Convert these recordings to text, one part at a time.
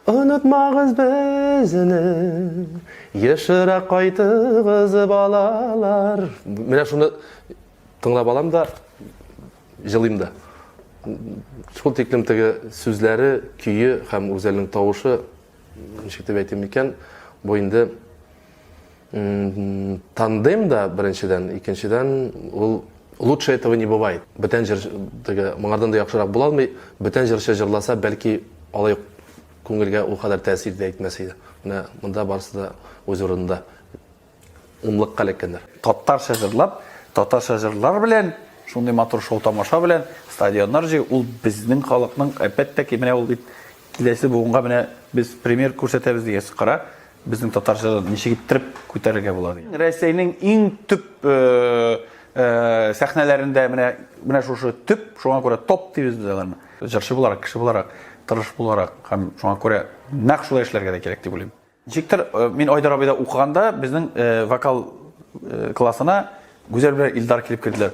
Онытмагыз безне, ешрак кайтыгыз, балалар. Менә шуны тыңлап алам да, җылыйм да. Шул тиклем теге сүзләре, көе һәм Гүзәлнең тавышы, ничек дип әйтим микән, бу инде тандем да беренчедән, икенчедән ул лучше этого не бывает. Бүтән җыр теге моңардан да яхшырак була алмый. Бүтән җырчы җырласа, бәлки алай ук күңелгә ул кадәр тәэсир дә итмәс иде. Менә монда барысы да үз урынында. Унлыкка эләккәннәр. Татарча җырлап, татарча җырлар белән, шундый матур шоу-тамаша белән стадионнар җыю, ул безнең халыкның, әлбәттә ки, менә ул бит киләсе буынга менә без пример күрсәтәбез дигәч, кара, безнең татар җырын ничек иттереп күтәрергә була дигән. Рәсәйнең иң төп сәхнәләрендә менә менә шушы төп, шуңа күрә топ дибез без аларны. Җырчы буларак, кеше буларак, тырыш буларак һәм шуңа күрә нәкъ шулай эшләргә дә кирәк дип уйлыйм. Ничектер, мин Айдар абыйда укыганда безнең вокал классына Гүзәл белән Илдар килеп керделәр.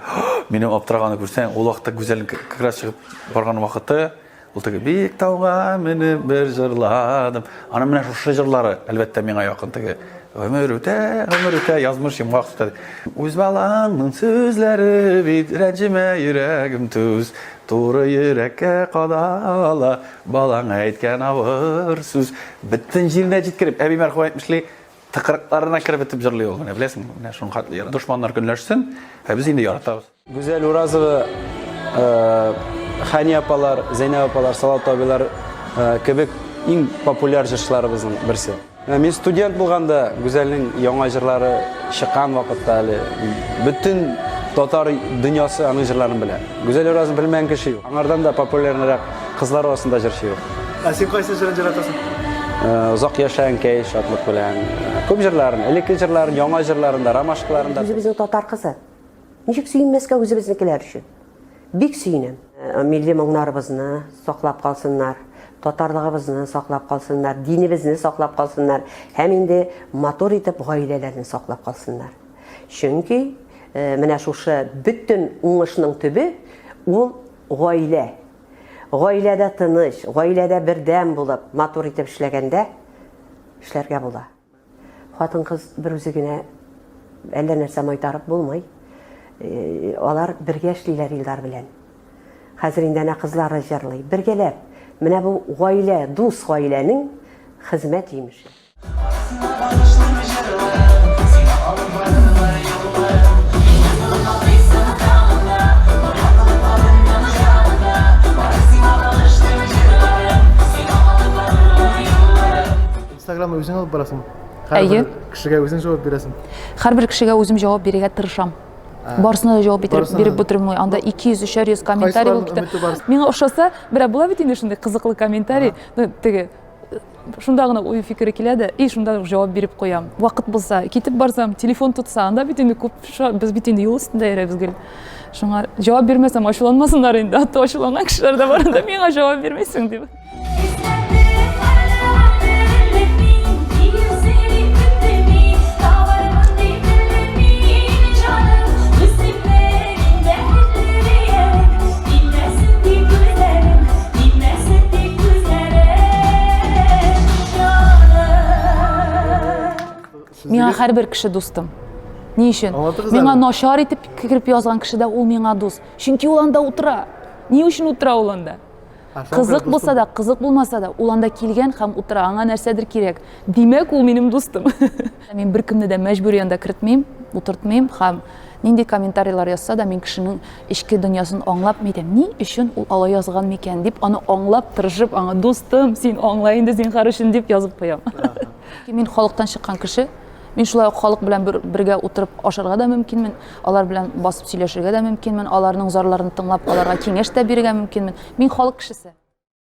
Минем аптыраганны күрсәң, ул вакытта Гүзәлнең как раз чыгып барган вакыты, ул теге биек тауга менеп бер җырладым. Аның менә шушы җырлары, әлбәттә, миңа якын теге. Гомер үтә, гомер үтә, язмыш йомгак сүтә. Үз балаңның сүзләре бит, рәнҗемә йөрәгем түз, туры йөрәккә кадала. Балаң әйткән авыр сүз бөтен җиренә җиткереп, әби мәрхүм әйтмешли, тыкрыкларына кереп бетеп җырлый ул, менә беләсеңме, менә шуның хәтле ярата. Дошманнар көнләшсен, ә без инде яратабыз. Гүзәл Уразова, Хәния апалар, Зәйнәб апалар, Салават абыйлар кебек иң популяр җырчыларыбызның берсе. Мин студент булганда Гүзәлнең яңа җырлары чыккан вакытта әле бөтен татар дөньясы аның җырларын белә. Гүзәл Уразны белмәгән кеше юк. Аңардан да популярныйрак кызлар арасында җырчы юк. Ә син кайсы җырын җырлатасың? Озак яшә, әнкәй, шатлык белән. Күп җырларын, элекке җырларын, яңа җырларын да, ромашкаларын да. Үзебезнең татар кызы. Ничек сөенмәскә үзебезнекеләр өчен? Бик сөенәм. Милли моңнарыбызны саклап калсыннар, татарлыгыбызны саклап калсыннар, динебезне саклап калсыннар һәм инде матур итеп гаиләләрне саклап калсыннар. Чөнки менә шушы бөтен уңышның төбе ул гаилә. Гаиләдә тыныч, гаиләдә бердәм булып, матур итеп эшләгәндә эшләргә була. Хатын-кыз бер үзе генә әллә нәрсә майтарып булмый. Э, алар бергә эшлиләр Илдар белән. Хәзер инде әнә кызлары җырлый. Бергәләп. Менә бу гаилә, дус гаиләнең хезмәт җимеше. Инстаграмны үзең алып барасың? Әйе. Кешегә үзең җавап бирәсең? Һәрбер кешегә үзем җавап бирергә тырышам. Барысына да җавап биреп, биреп бетермей. Анда 200-300 комментарий булып китә. Миңа ошаса, берәр була бит инде шундый кызыклы комментарий. Ну, теге шунда гына уй фикере килә дә, и шунда ук җавап биреп куям. Вакыт булса, китеп барсам, телефон тотса, анда бит инде күп, без бит инде юл өстендә йөрәбез гел. Шуңа җавап бирмәсәм, ачуланмасыннар инде, а то ачуланган кешеләр дә бар анда, миңа җавап бирмисең дип. Миңа һәрбер кеше дустым. Ни өчен? Миңа начар итеп кереп язган кеше дә ул миңа дус. Чөнки ул анда утыра. Ни өчен утыра ул анда? Кызык булса да, кызык булмаса да, ул анда килгән һәм утыра, аңа нәрсәдер кирәк. Димәк, ул минем дустым. Мин беркемне дә мәҗбүри анда кертмим, утыртмыйм һәм нинди комментарийлар язса да, мин кешенең эчке дөньясын аңлап, мин әйтәм, ни өчен ул алай язган микән дип, аны аңлап, тырышып, аңа дустым, син аңла инде зинһар өчен дип язып куям. Мин халыктан чыккан кеше. Мин шулай ук халык белән бер, бергә утырып ашарга да мөмкинмен, алар белән басып сөйләшергә дә мөмкинмен, аларның зарларын тыңлап, аларга киңәш тә бирергә мөмкинмен. Мин халык кешесе.